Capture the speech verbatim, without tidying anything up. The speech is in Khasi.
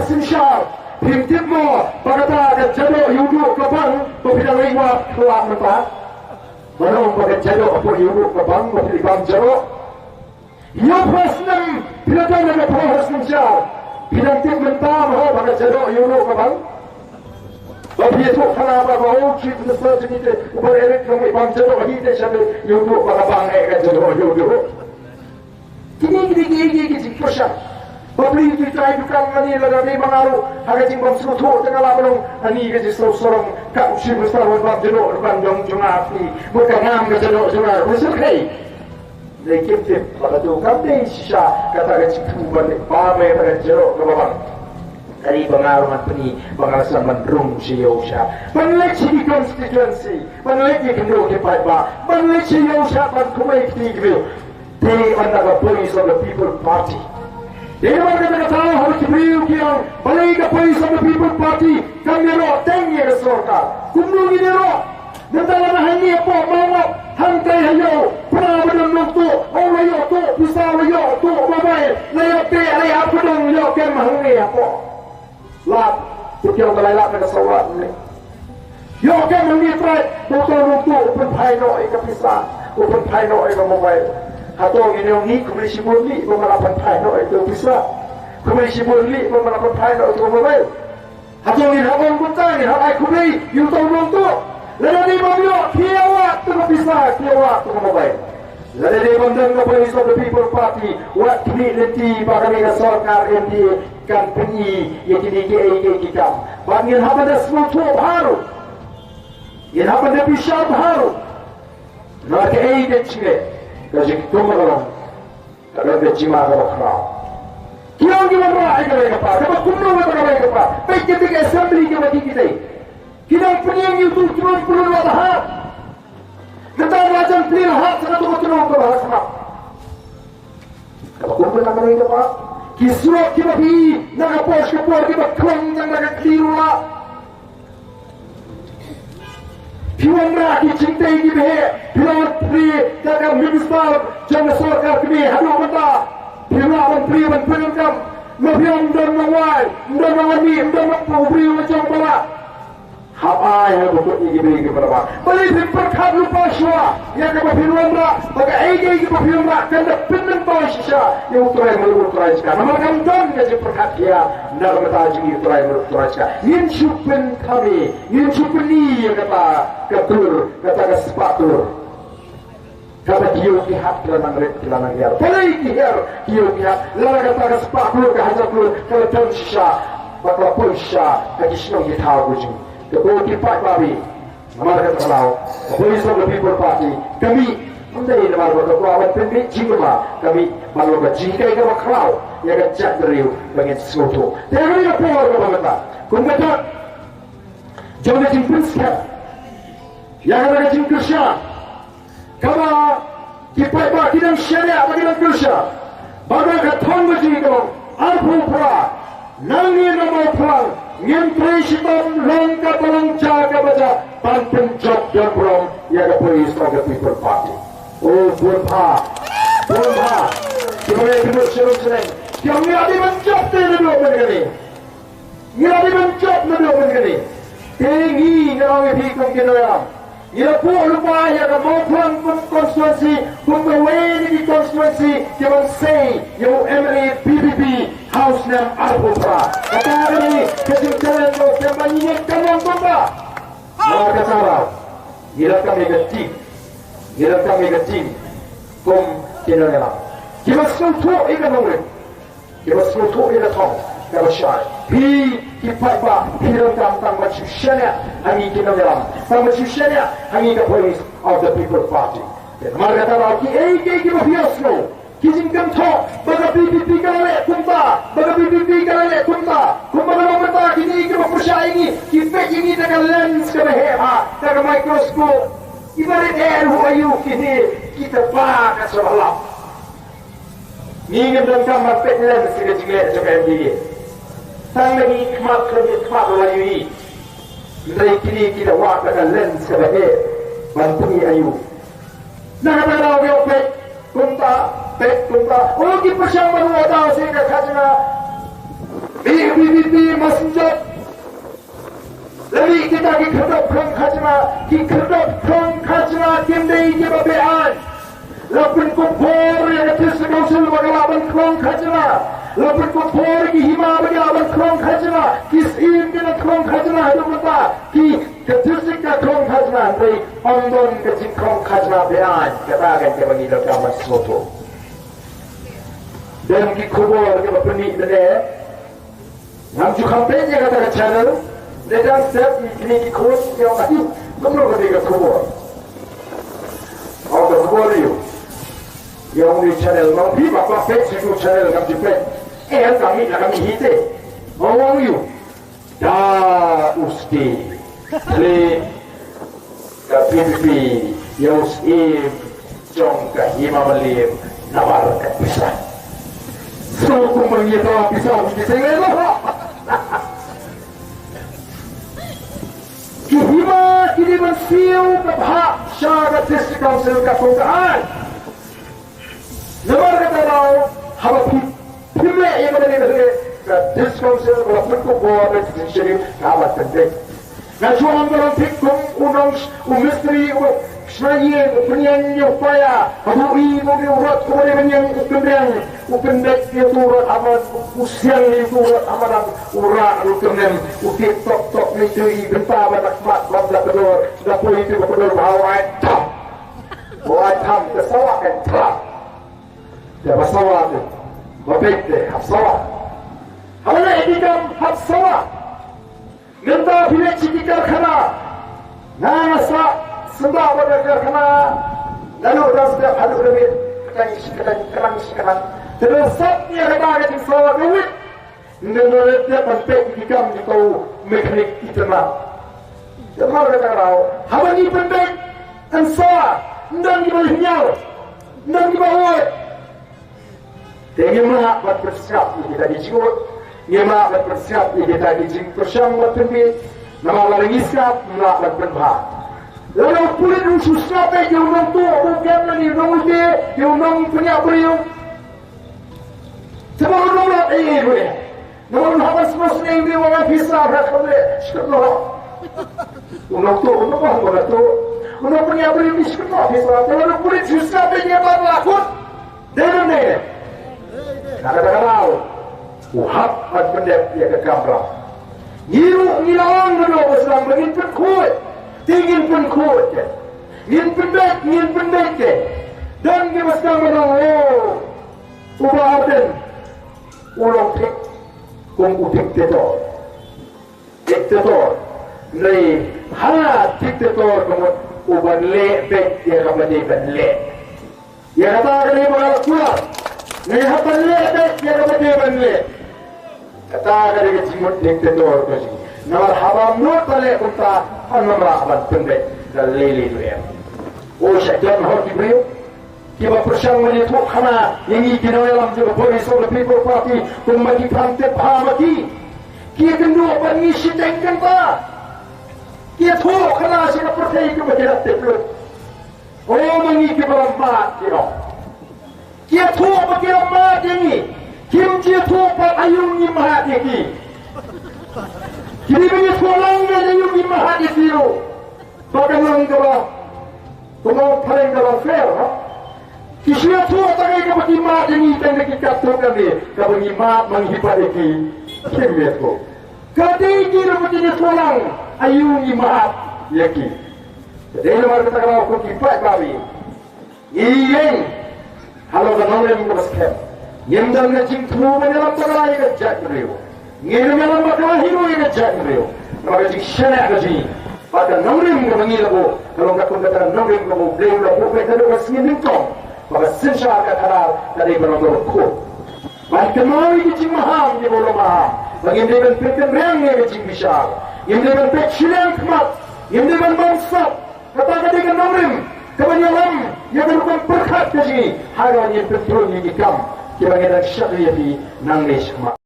Synshar, phim tip mo ba kata ka jadoh ïuhduh ka bank ba phi dang leit wad khlad mynta? Ban ong ba ka jadoh hapoh ïuhduh ka bank ba phi bam jadoh. Ïoh phi snem phi la don ha ka phew synshar, phi dang tip mynta mo ba ka jadoh ïuhduh ka bank? Ba phi ïathuh khana ba, ba, oh, Chief Minister jong ngi te u Bah Eric jong ngi bam jadoh hi te sha ïuhduh ba ka bank eh ka jadoh ïuhduh. Kine, kine, kine, kine, kine, ki jingpyrshang. Ba phi ki trai dukan mane lada dei ma nga ruh ha ka jingbym sngewthuh te nga lah ban ong ani ka jingsngew sarong ka u Chief Minister u bam jadoh dukan jong jong nga phi. Bad ka ngam ka jadoh jong nga ruh suk hei. Dei kim tip ba katu kam dei shisha kata ka jingthoh ban leit bam ïa kata ka jadoh kaba bang. Ka dei ba nga ruh ngan pyni ba nga la sdang ban rung sha ïew sha ban leit sha ki constituency, ban leit ïa ki kyndoh ki paidbah, ban leit sha ïew sha ban kumwei kti ki briew. Te ynda ka Voice of the People Party, te namar kata ka daw haba ki briew ki ong balei ka Voice of the People Party kam ïaroh teng ïa ka sorkar. Kumno ngin ïaroh? Mynta lada hangne hapoh Mawngap, hangtai ha ïew, para ba don nongtuh, ong la ïoh tuh pisa, la ïoh tuh mobile, la ïoh teh, la ïoh pdeng, ïoh kem hangne hapoh. Lad, te ki ong balei lad na ka saw lad ne. Ïoh kem hangne trai, ba uto u nongtuh u pynphai noh ïa ka pisa, u pynphai noh ïa ka mobile. Hato ngin ong ngi kumne shibun lih ba man la pynphai noh ïa ka pisa. Kumne shibun lih ba man la pynphai noh ïa ka mobile. Hato ngin hap ong kumta, ngin hap ai khublei ïa uto u nongtuh? Lada dei ban ïoh, ki ïa wad tang ka pisa, ki ïa wad tang ka mobile. Lada dei ban don ka Voice of the People Party, wat khmih lynti ba kane ka sorkar M D A kan pyni ïa kine kiei kiei ki kam. Bad ngin hap ban da sngewthuh bha ruh. Ngin hap ban da bishar bha ruh. Na kaei ka jingeh ka jingtum ka long. Ka don ka jingma kaba khraw. Ki ong ki wanrah ïa kawei ka par, kaba kumno kaba kawei ka par. Peit kata ka assembly kaba ki kitei. Ki dang pynïeng ïa uto u tnum pynlong la bha. Kata ka jan pynlong la bha, kata ka tnum kaba ha khmat. Kaba kumno kaba kawei ka par. Ki surok kiba phi na ka por sha ka por kiba khlong tang na ka kti ruh la. Phi wanrah ki jingtei kiba heh, phi wanrah phi da ka minister jong ka sorkar kmie haduh mynta. Phi wanrah ban phi ban pyndonkam. Ma phi ym don nongwai, ym don nongarmih, ym don nongpynbriew jong ba lah. Hap ai ha ba kut ïa ki briew kiba lah. Balei phi pyrkhat lypa shuwa ïa kaba phi wanrah, ba kaei kaei kaba phi wanrah kan da pynmyntoi shisha ïa U Trai Muluk U Trai Jaka. Namar kam don ka jingpyrkhat ïa na ka bynta jong U Trai Muluk U Trai Jaka. Ngin shu pynkhame. Ngin shu pyni ïa kata ka tur, kata ka spah tur. Kaba ki ïew ki hat ki la nang rit ki la nang hiar. Balei ki hiar ki ïew ki hat? Lada kata ka spah klur ka hajar klur ka la don shisha, ba ka la poi shisha ha ki shnong ki thaw ka jong ngi. Te ko ki paidbah, namar kata ka daw ka Voice of the People Party ka mih, ym dei namar ba ka kwah ban pynmih jingkyrmen, ka mih ban long ka jinghikai kaba khraw ïa ka jaitbynriew ba ngin sngewthuh. Te ha kane ka por kaba mynta, kum ka dak jong ka jingpynskhem ïa kata ka jingkyrshan, kaba ki paidbah ki dang shaniah bad ki dang kyrshan, ba ka thong ka jong ngi ka long arphew phra. Nangno na Mawphlang ngin trei shitom long kaba long, jia kaba jia, ban pynjop don burom ïa ka Voice of the People Party. O bun bha, bun bha. Kiba ïa pynjop shalom shalem, ki ong ngi la dei ban jop te naduh mynne. Ngi la dei ban jop naduh mynne. Te ngi, nga ong ïa phi kum ki nongïalam, ngi la buh lypa ïa ka Mawphlang kum constituency, kum kawei na ki constituency kiban sei ïa u M L A V P P ha u snem arphew phra. Kata ka dei ka jingchallenge ba u snem ba ngi ngeit kan long kumta. Namar kata ka daw ngi donkam ïa ka team, ngi donkam ïa ka team kum ki nongïalam kiba sngewthuh ïa ka nongrim, kiba sngewthuh ïa ka thong kaba shai. Phi ki paidbah, phi donkam tang ban shu shaniah ha ngi ki nongïalam, tang ban shu shaniah ha ngi ka Voice of the People Party. Namar kata ka daw kiei kiei kiba phi ïohsngew, ki jingkynthoh ba ka V P P ka la leh kumta, ba ka V P P ka la leh kumta, kumba ka long mynta kine kiba pyrshah ïa ngi, ki peit ïa ngi da ka lens kaba heh bha, da ka microscope. Kiba rit eh ruh aïu kine, kita ba ka sngewlap. Ngi ngim donkam ban peit lens ka jingleh jong ka M D A. Tang na ngi khmat, ka ngi khmat ruh la ïohi. Hynrei kine ki da wad da ka lens kaba heh ban pyni aïu. Na kata ka daw ki ong peit kumta, peit kumta. Oh, ki pyrshang ban wad da ka khajna. Mih VPP, Masjid. Lane kita ki khyrdop khrong khajna, ki khyrdop khrong khajna kim dei kiba beaiñ. La pynkup bor ïa ka District Council ba ka lah ban khrong khajna. La pynkup bor ki hima ba ka lah ban khrong khajna. Ki syiem ki la khrong khajna haduh mynta. Ki, ka district ka khrong khajna, hynrei ym don ka jingkhrong khajna beaiñ. Kata ka dei kaba ngi donkam ban sngewthuh. Don ki khubor kiba pynmih mynne. Ngam ju kham peit ïa kata ka channel. Lada step ïa kine ki khun ïa, kumno ka dei ka khubor. Oh, ka khubor ïa u, ïa u ni channel, ma phi ba peit shi tu channel ngam ju peit. Eh, ka mih la ka mih hi te. Ma ong ïa u, da u Steve. Lane ka VPP ïa u Syiem jong ka Hima Mylliem namar ka pisa. So kumba ngi ïa ka pisa, ngi teng ïa ka. Ki hima ki dei ban siew ka bhah sha ka District Council ka song ka aiñ. Namar kata daw, haba phi, phim leh ïa kaba dei ban leh, ka District Council ka la pynkup bor da ka jingshaniah, ka ban pyndep. Nga shu ong ka long thik kum u nong, u mistri, u shna ïing, u pynïeng ïa u paia, haba u i u dei u rot, u dei ban ïeng, u pynïeng, u pyndep ïa uto u rot, haba u siang ïa uto u rot, haba dang u rah u tymmen, u tip tok tok, mynta i bynta ba na khmat bad da ka dor, da poi ïa uto ka dor ba u ai tam. U ai tam, ka sawa kan tam. Te ba sawa te, ba beit te, hap sawa. Haba leh ïa ki kam, hap sawa. Mynta phi leit sha ki karkhana. Nga nga sah symbai bad ka karkhana. Naduh da sdang haduh da miet. Kynang shi kynang, kynang shi kynang. Te lada sah ïa kata ka jingsawa ka wit. Ym don lada ban peit ki kam jong u mechanic i tynrai. Te namar kata ka daw, haba ngi pynbeit, yn sawa, ym don kiba lyngngoh, ym don kiba ud. Te ngim lah ban pynsngap ïa kita ki jingud, ngim lah ban pynsngap ïa kita ki jingpyrshang ban pynbeit, namar lada ngi sngap ngim lah ban pynbha. Lada u pulit u shu sngap ïa u nongtuh, u kem lane u nongwei, ïa u nongpynïap briew. Te ba u nonglot ei ei ruh. Namar u hap ban sngewsynei u dei u wan pisa ha ka leh, shkut noh. U nongtuh, u nongwei, u nongtuh. U nongpynïap briew u dei shkut noh pisa. Te lada u pulit u sngap ïa u nongtuh la kut. Dei ne em dei? Na kata ka daw u hap ban pyndep ïa ka kamram. Ngi ruh ngi la ong naduh ba sdang ba ngin pynkhuid. Te ngin pynkhuid te. Ngin pyndep, ngin pyndep te. Don kiba sdang ban ong, oh, u Bah Ardent u long thik kum u dictator. Dictator. Hynrei ha dictator ka mut u ban leh beit ïa kaba dei ban leh. Ïa kata ka dei ba nga la kular. Ngi hap ban leh beit ïa kaba dei ban leh. Kata ka dei ka jingmut dictator ka jong ngi. Namar haba mut ban leh kumta, ym lah ban pynbeit da lei lei ruh em. U shah jan hok ki briew kiba pyrshang ban ïathuh khana ïa ngi ki nongïalam jong ka Voice of the People Party, kumba ki pham tip ha ma ki. Ki ïakynduh ban ngi shiteng kynta. Ki ïathuh khana sha ka pyrthei kumba ki la tip lut. O ma ngi kiba la mad ki ong. Ki ïathuh ba ki la mad ïa ngi. Kim ju ïathuh ba aïu ngi mad ïa ki. Ki dei ban ïathuh lang ba aïu ngi mad ïa ki ruh. Ba kan long kaba, kumno phareng kaba fair, ha? Ki shu ïathuh tang ïa kaba ki mad ïa ngi tang da ki katto katne, kaba ngi mad ma ngi pat ïa ki. Kim ïathuh. Ka dei ki ruh ba kin ïathuh lang aïu ngi mad ïa ki. Ka dei namar kata ka daw ko ki paidbah, ngi ïeng halor ka nongrim kaba skhem. Ngim don ka jingthmu ban ïalam bakla ïa ka jaitbynriew. Ngim ïalam bakla hi ruh ïa ka jaitbynriew. Namar ka jingshaniah ka jong ngi bad ka nongrim kaba ngi la buh ka long katkum kata ka nongrim kaba U Blei u la buh beit naduh ka sngi nyngkong ba ka synshar ka khadar ka dei ban long kaba khuid. Ban kynmaw ïa ki jingmaham kiba u la maham, ba ngim dei ban peit tynriang ïa ka jingbishar, ngim dei ban peit shiliang khmat, ngim dei ban bamsap. Kata ka dei ka nongrim kaba ngi ïalam ïa ka rukom pyrkhat ka jong ngi. Haba ngin pynthut ïa ki kam kiba ngi dang shakri ïa ki nangne shakhmat.